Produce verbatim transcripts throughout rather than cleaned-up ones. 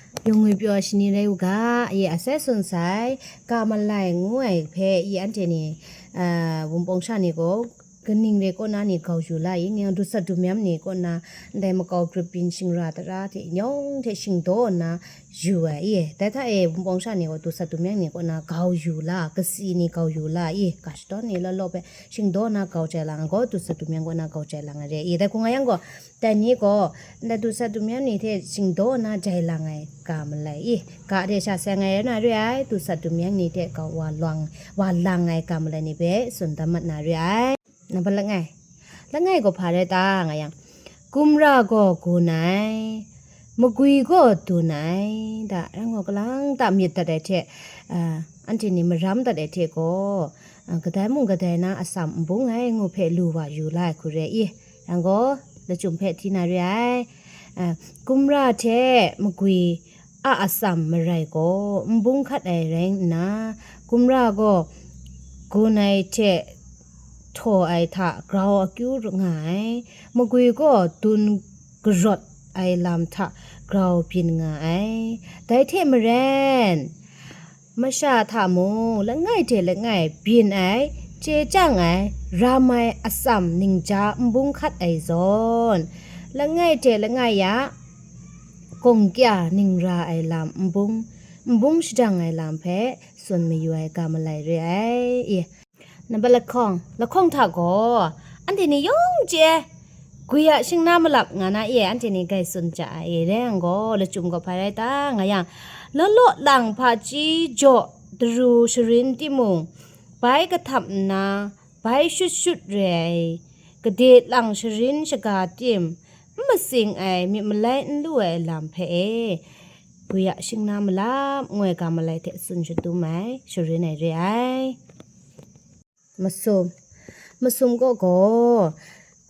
Yawng ngwi pyaw ai shani rai u ga, ye a sai tsun sai, ka malai ngu ai hpe, ye anhte ni, a, wunpawng sha ni gaw, kaning re kaw na ni gau yu la i, nang dusat dumyam ni kaw na, ndai makau grup byin shingra tara hte yawng hte shingdaw nna yu ai i, dai hta e wunpawng sha ni gaw dusat dumyam ni kaw na gau yu la, kasi ni gau yu la i, ga shadawn ni law law hpe shingdaw nna gau jai lang ai gaw, dusat dumyam kaw na gau jai lang ai re i, dai hku nga yang gaw, dai ni gaw, ndai dusat dumyam ni hte shingdaw nna jai lang ai ga malai i, ga hte sha seng ai rai na re ai, dusat dumyam ni hte gau wa lang, wa lang ai ga malai ni hpe tsun dan mat na re ai. Nambat langai. Langai gaw hpa rai ta nga yang, gumra gaw gun ai, magwi gaw dun ai, da, rai gaw kalang ta myit dat ai hte, a, anhte ni maram dat ai hte gaw, a, kadai mung kadai na atsam n bung ai ngu hpe lu wa yu la ai hku re i, yang gaw, lachyum hpe hti na re ai. A, gumra hte magwi a atsam marai gaw n bung hkat ai rai nna, gumra gaw gun ai hte htaw ai hta grau akyu nga ai, magwi gaw dun karawt ai lam hta grau byin nga ai. Dai hte maren, masha hta mung langai hte langai byin ai, chye chyang ai, ram ai atsam ningja n bung hkat ai zawn, langai hte langai a gawng kya ningra ai lam n bung, n bung shadang ai lam hpe tsun mayu ai ga malai re ai. I, nambat lahkawng, lahkawng hta gaw, anhte ni yawng chye ai, gwi a shingna malap nga na e, anhte ni grai tsun ja ai e, rai yang gaw, lachyum gaw hpa rai ta nga yang, law law lang hpaji jaw daru sharin timung, bai kahtap nna, bai shut shut re ai, gade lang sharin shaga tim, n matsing ai, myit malai n lu ai lam hpe e, gwi a shingna malap ngu ai ga malai hte tsun shadum ai, sharin ai re ai. Masum. Masum kaw gaw,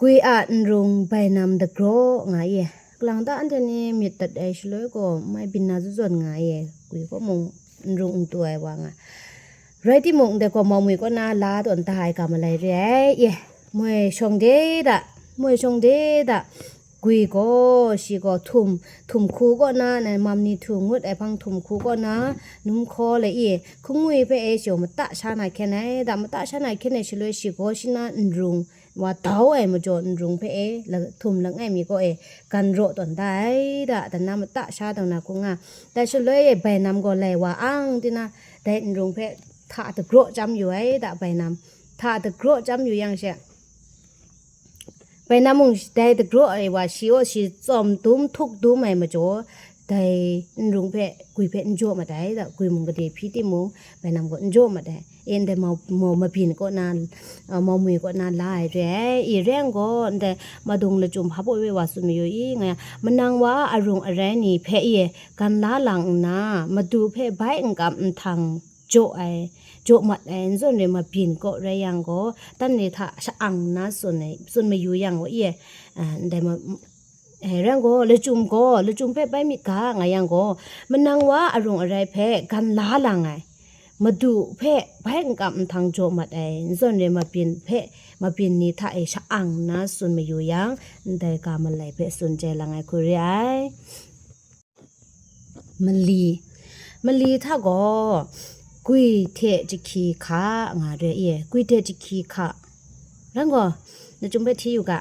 gwi a nrung bainam dagraw nga i, kalang ta anhte ni myit dat ai shaloi gaw, mai byin na zawn zawn nga i, gwi kaw mung nrung n tu ai wa nga. Rai timung, ndai gaw mau mwi kaw na la tawn da ai ga malai re ai, ye, moi shawng de da, moi shawng de da, gwi gaw, shi gaw htum, htum hku kaw na, na mam ni htu ngut ai hpang htum hku kaw na, num hkaw le i, hkungwi hpe e shi gaw mata sha na hkyen ai, da mata sha na hkyen ai shaloi shi gaw shi na nrung, wa dau ai majaw nrung hpe e, la-, htum langai mi kaw e, gan raw tawn da ai, da, dan na mata sha tawn na hku nga, dai shaloi e bainam gaw lai wa ang, tina, dai nrung hpe hta dagraw chyam yu ai, da, bainam hta dagraw chyam yu yang she, bainam mung dai dagraw ai wa shi gaw shi tsawm dum htuk dum ai majaw, dai nrung hpe, gwi hpe n jaw mat ai, da, gwi mung gade hpyi timung, bainam gaw n jaw mat ai. E, ndai mau, mau mabyin kaw na, a, mau mwi kaw na la ai re ai, i rai yang gaw, ndai madung lachyum hpa baw we wa tsun mayu i, nga yang, manang wa a arung arai ni hpe e, gan la lang nna, madu hpe bai n kam nhtang jaw ai, jaw mat ai, n zawn re mabyin kaw rai yang gaw, dan ni hta sha-ang nna tsun ai, tsun mayu yang gaw, e, a, ndai ma, e, rai yang gaw, lachyum gaw, lachyum hpe bai myit ga nga yang gaw, manang wa a arung arai hpe gan la lang ai, madu hpe bai n kam nhtang jaw mat ai, n zawn re mabyin hpe, mabyin ni hta e sha-ang nna tsun mayu yang, ndai ga malai hpe tsun jai lang ai hku re ai. Mali. Mali hta gaw, gwi hte jahki hka nga re i, gwi hte jahki hka. Rai gaw, lachyum hpe hti yu ga.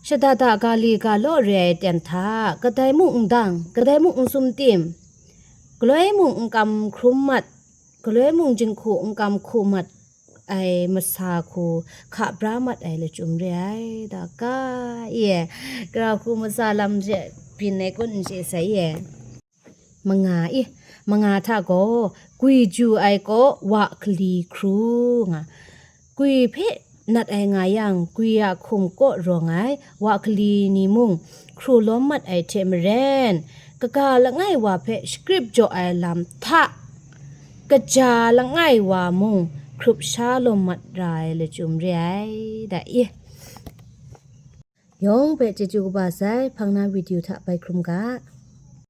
Shada da ga li ga law re ai ten hta, kadai mung n dang, kadai mung n sum tim, galoi mung n kam hkrum mat, galoi mung jinghku n kam hku mat ai masa hku hka bra mat ai lachyum re ai, da ga, e, gara hku masa lam she byin ai kun n chye sai, e. Manga, e, manga hta gaw, gwi ju ai kaw wa hkali hkru nga, gwi hpe nat ai nga yang, gwi a hkum kaw rawng ai wa hkali ni mung hkru lawm mat ai hte maren, kaga langai wa hpe shakrip jaw ai lam hta, kaja langai wa mung hkrup sha lawm mat ra ai lachyum re ai, da i. Yawng hpe chyeju kaba sai, hpang na video hta bai hkrum ga.